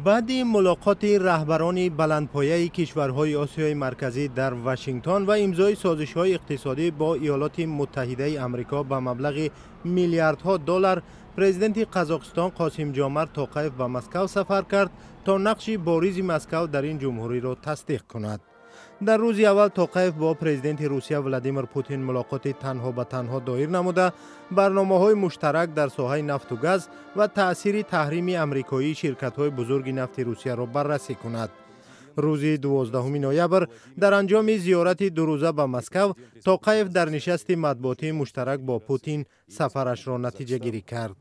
Баъди мулоқоти раҳбарони баландпояи кишварҳои Осиёи Марказӣ дар Вашингтон ва имзои созишҳои иқтисодӣ бо Иёлоти Муттаҳидаи Амрико ба маблағи миллиардҳо доллар, президенти Қазоқистон Қосимҷомарт Тоқаев ба Москав сафар кард, то нақши боризи Москав дар ин ҷумҳуриро тасдиқ кунад. Дар рӯзи аввал Тоқаев бо президенти Русия Владимир Путин мулоқоти танҳо ба танҳо доир намуда, барномаҳои муштарак дар соҳаи нафту газ ва таъсири таҳрими амрикоии ширкатҳои бузурги нафти Русияро баррасӣ кунад. Рӯзи 12 ноябр, дар анҷоми зиёрати дурӯза ба Москав, Тоқаев дар нишасти матбуотии муштарак бо Путин сафарашро натиҷагирӣ кард.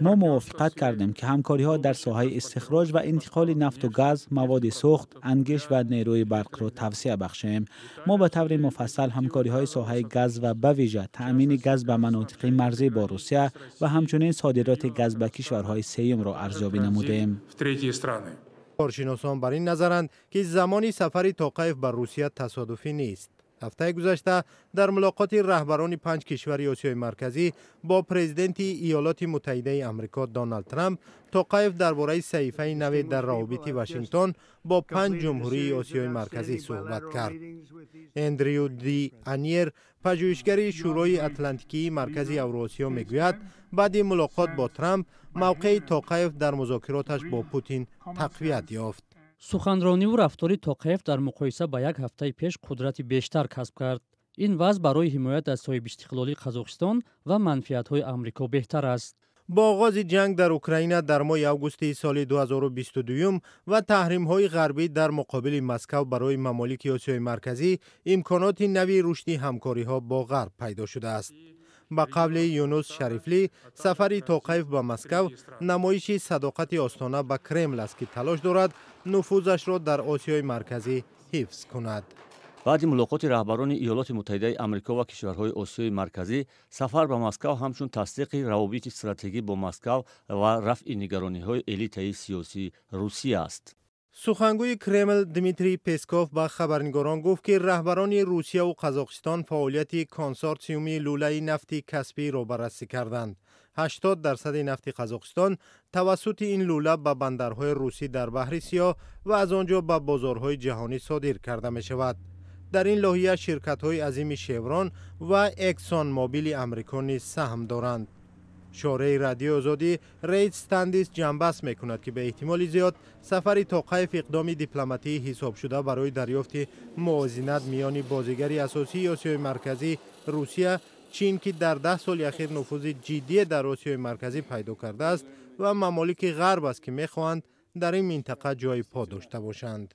Мо мувофиқат кардем, ки ҳамкориҳо дар соҳаи истихроҷ ва интиқоли нафту газ, маводи сӯхт, ангиш ва нерӯи барқро тавсеа бахшем. Мо ба таври муфассал ҳамкориҳои соҳаи газ ва ба вижа таъмини газ ба манотиқи марзӣ бо Русия ва ҳамчунин содироти газ ба кишварҳои сеюмро арзёбӣ намудем. Коршиносон бар ин назаранд, ки замони сафари Тоқаев ба Русия тасодуфӣ нест. Ҳафтаи гузашта дар мулоқоти раҳбарони панҷ кишвари Осиёи Марказӣ бо президенти Иёлоти Муттаҳидаи Амрико Доналд Трамп, Тоқаев дар бораи саҳифаи наве дар равобити Вашингтон бо панҷ ҷумҳурии Осиёи Марказӣ суҳбат кард. Эндрю Ди Аньер, пажӯҳишгари Шӯрои Атлантикии Маркази Авроосиё, мегӯяд, баъди мулоқот бо Трамп мавқеи Тоқаев дар музокироташ бо Путин тақвият ёфт. Суханрониву рафтори Тоқаев дар муқоиса ба як ҳафтаи пеш қудрати бештар касб кард. Ин вазъ барои ҳимоят аз соҳибистиқлолии Қазоқистон ва манфиатҳои Амрико беҳтар аст. Бо оғози ҷанг дар Украина дар моҳи августи соли 2022 ва таҳримҳои ғарбӣ дар муқобили Москав, барои мамолики Осиёи Марказӣ имконоти нави рушди ҳамкориҳо бо Ғарб пайдо шудааст. Ба қавли Юнус Шарифлӣ, сафари Тоқаев ба Москав намоиши садоқати Остона ба Кремл аст, ки талош дорад нуфузашро дар Осиёи Марказӣ ҳифз кунад. Баъди мулоқоти раҳбарони Иёлоти Муттаҳидаи Амрико ва кишварҳои Осиёи Марказӣ, сафар ба Москав ҳамчун тасдиқи равобити стратегӣ бо Москав ва рафъи нигарониҳои элитаи сиёсии Русия аст. Сухангӯи Кремл Дмитрий Песков ба хабарнигорон гуфт, ки раҳбарони Русияву Қазоқистон фаъолияти консорсиуми лӯлаи нафти Каспиро баррасӣ карданд. 80 дарсади нафти Қазоқистон тавассути ин лӯла ба бандарҳои русӣ дар Баҳри Сиёҳ ва аз он ҷо ба бозорҳои ҷаҳонӣ содир карда мешавад. Дар ин лоҳия ширкатҳои азими Шеврон ва Эксон Мобили Амрико низ саҳм доранд. Шореҳи Радиои Озодӣ Рейд Стандис ҷамъбаст мекунад, ки ба эҳтимоли зиёд сафари Тоқаев иқдоми дипломатии ҳисобшуда барои дарёфти мувозинат миёни бозигари асосии Осиёи Марказӣ Русия, Чин, ки дар 10 соли ахир нуфузи ҷиддие дар Осиёи Марказӣ пайдо кардааст, ва мамолики Ғарб аст, ки мехоҳанд дар ин минтақа ҷои по дошта бошанд.